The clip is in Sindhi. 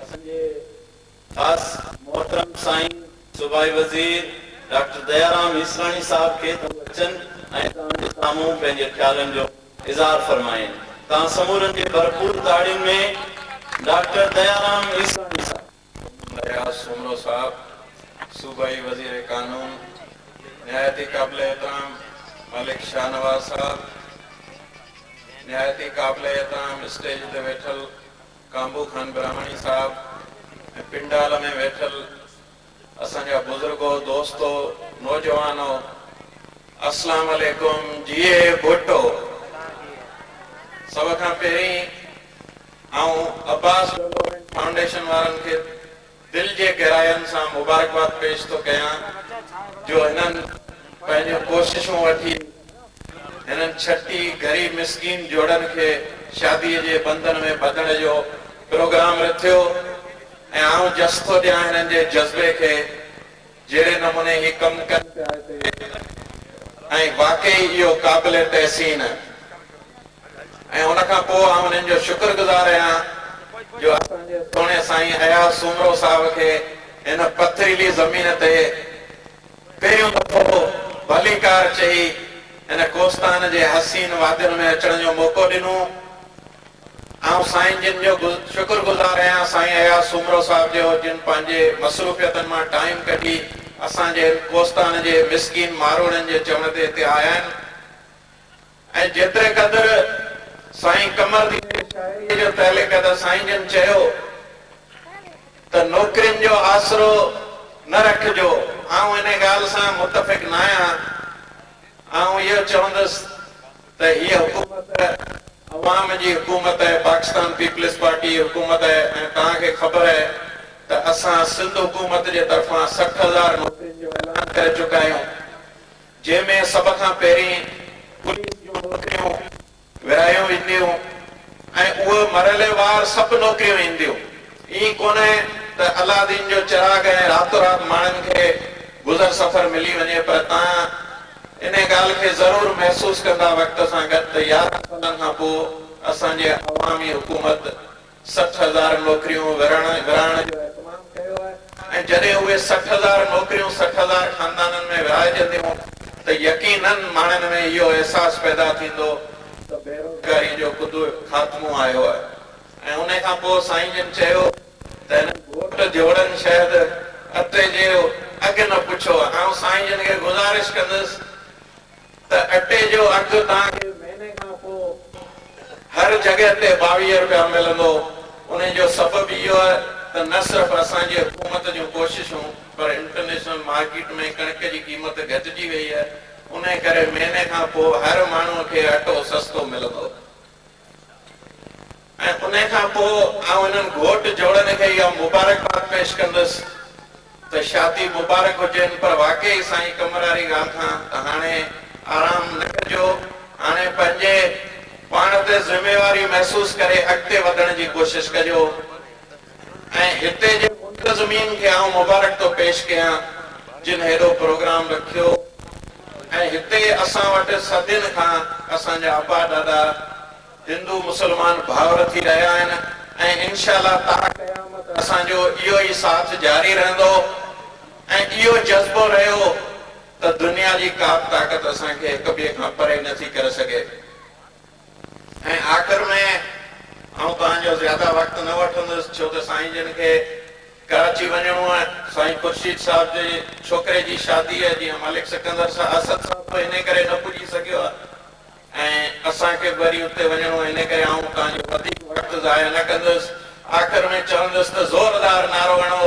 اسان جي خاص محترم سائين صوبائي وزير ڊاڪٽر ديارام هيسراڻي صاحب کي ته هو اچن ۽ توهان جي سامهون پنهنجي خيالن جو اظهار فرمائين. توهان سمورن جي ڀرپور تاڙين ۾ ڊاڪٽر ديارام هيسراڻي صاحب. اياز سومرو صاحب، صوبائي وزير قانون، نهايت ئي قابل احترام ملڪ شاهنواز صاحب، نهايت ئي قابل احترام اسٽيج تي ويٺل ڪانڀو خان براهماڻي صاحب ۽ پنڊال ۾ ويٺل اسان جا بزرگو، دوستو، نوجوانو، اسلام عليڪم، جيئي ڀٽو. سڀ کان پهرين آئون عباس ڊولپمينٽ فائونڊيشن وارن کي دل جي گهراين سان مبارڪباد پيش ٿو ڪيان جو هنن پنهنجون ڪوششون وٺي هنن ڇٽي غريب مسڪين جوڙن کي شادي جي بنڌن ۾ ٻڌڻ جو پروگرام رٿيو ۽ آئون جس ٿو ڏيان هنن جي جذبي کي جهڙي نموني هي ڪم ڪن پيا هتي ۽ واقعي اهو قابل تحسين ۽ ان کان پوء آئون انهن جو شڪر گذار آهيان جو اسان جي سهڻي سائين اياز سومرو صاحب کي هن پٿريلي زمين تي پهريون دفعو ڀليڪار چئي هن ڪوستان جي حسين وادين ۾ اچڻ جو موقعو ڏنو. آئون سائين جن جو شڪر گذار آهيان سائين اياز سومرو صاحب جو جن پنهنجي مصروفيتن مان ٽائيم ڪڍي اسان جي هن ڪوستان جي مسڪين ماروئڙن جي چوڻ تي هتي آيا آهن ۽ جيتري قدر سائين قمر دين جي شاعريء جو تعلق آهي ته سائين جن چيو ته نوڪرين جو آسرو نه رکجو آئون ان ڳالهه سان متفق ناهيان آئون اهو چوندس ته هيء حڪومت عوام جي حڪومت آهي، پاڪستان پيپلز پارٽي جي حڪومت آهي ۽ توهان کي خبر آهي ته اسان سنڌ حڪومت جي طرفان 60 هزار نوڪرين جو اعلان ڪري چڪا آهيون جنهن ۾ سڀ کان پهرين پوليس جون نوڪريون ورهايون وينديون ۽ اهي مرحليوار سڀ نوڪريون اينديون. ائين ڪونهي ته الله دين جو چراغ ۽ راتو رات ماڻهن کي گذر سفر ملي وڃي پر توهان انهي ڳالهه کي ضرور محسوس ڪندا وقت سان گڏ ته 11 سالن کان پوء اسان جي عوامي حڪومت 60 هزار نوڪريون ورهائڻ جو اهتمام ڪيو آهي ۽ جڏهن اهي 60 هزار نوڪريون 60 هزار خاندانن ۾ ورهائجنديون ته يقينن ماڻهن ۾ اهو احساس پيدا ٿيندو ته بيروزگاري جو ڪدو خاتمو آيو آهي ۽ انهي کان پوء سائين جن چيو ته هنن گهوٽ جوڙن شايد اٽي جو اگهه نه پڇيو. آئون سائين جن کي گذارش ڪندس ته اٽي جو اگهه توهان کي مهيني کان پوء هر جڳهه تي 22 رپيا ملندو. انهي جو سبب اهو آهي ته نه صرف اسان جي حڪومت جون ڪوششون پر انٽرنيشنل مارڪيٽ ۾ ڪڻڪ جي قيمت گهٽجي وئي آهي انهي ڪري مهيني کان پوء هر ماڻهو کي اٽو سستو ملندو. ۽ انهي کان پوء آئون انهن گهوٽ جوڙن کي اها مبارڪباد پيش ڪندس ته شادي مبارڪ هجين پر واقعي سائين قمر واري ڳالهه کان ته هاڻي آرام نه ڪجو هاڻي پنهنجي پاڻ تي ذميواري محسوس ڪري اڳتي وڌڻ جي ڪوشش ڪجو ۽ هتي جي منتظمين کي آئون مبارڪ ٿو پيش ڪيان جن هيڏو پروگرام رکيو ۽ هتي اسان وٽ صدين کان اسان جا ابا ڏاڏا هندو مسلمان ڀائر ٿي رهيا آهن ۽ انشاء الله تا قيامت اسان جو اهو ئي ساٿ جاري رهندو ۽ اهو جذبو رهيو ته دنيا جي ڪا به طاقت اسان کي هڪ ٻئي کان پري نه ٿي ڪري سگهي ۽ آخر ۾ آئون توهان جو زياده وقت نه وٺندس ڇو ته سائين جن کي ڪراچي وڃڻو آهي سائين خورشيد صاحب جي ڇوڪري جي شادي آهي جيئن ملڪ سڪندر اسد صاحب به انهي ڪري نه پڄي سگهيو آهي ۽ اسان کي به وري اتي وڃڻو آهي، انهي ڪري آئون توهان جو وڌيڪ وقت ضايع نه ڪندس. آخر ۾ چوندس ته زوردار نعرو هڻو.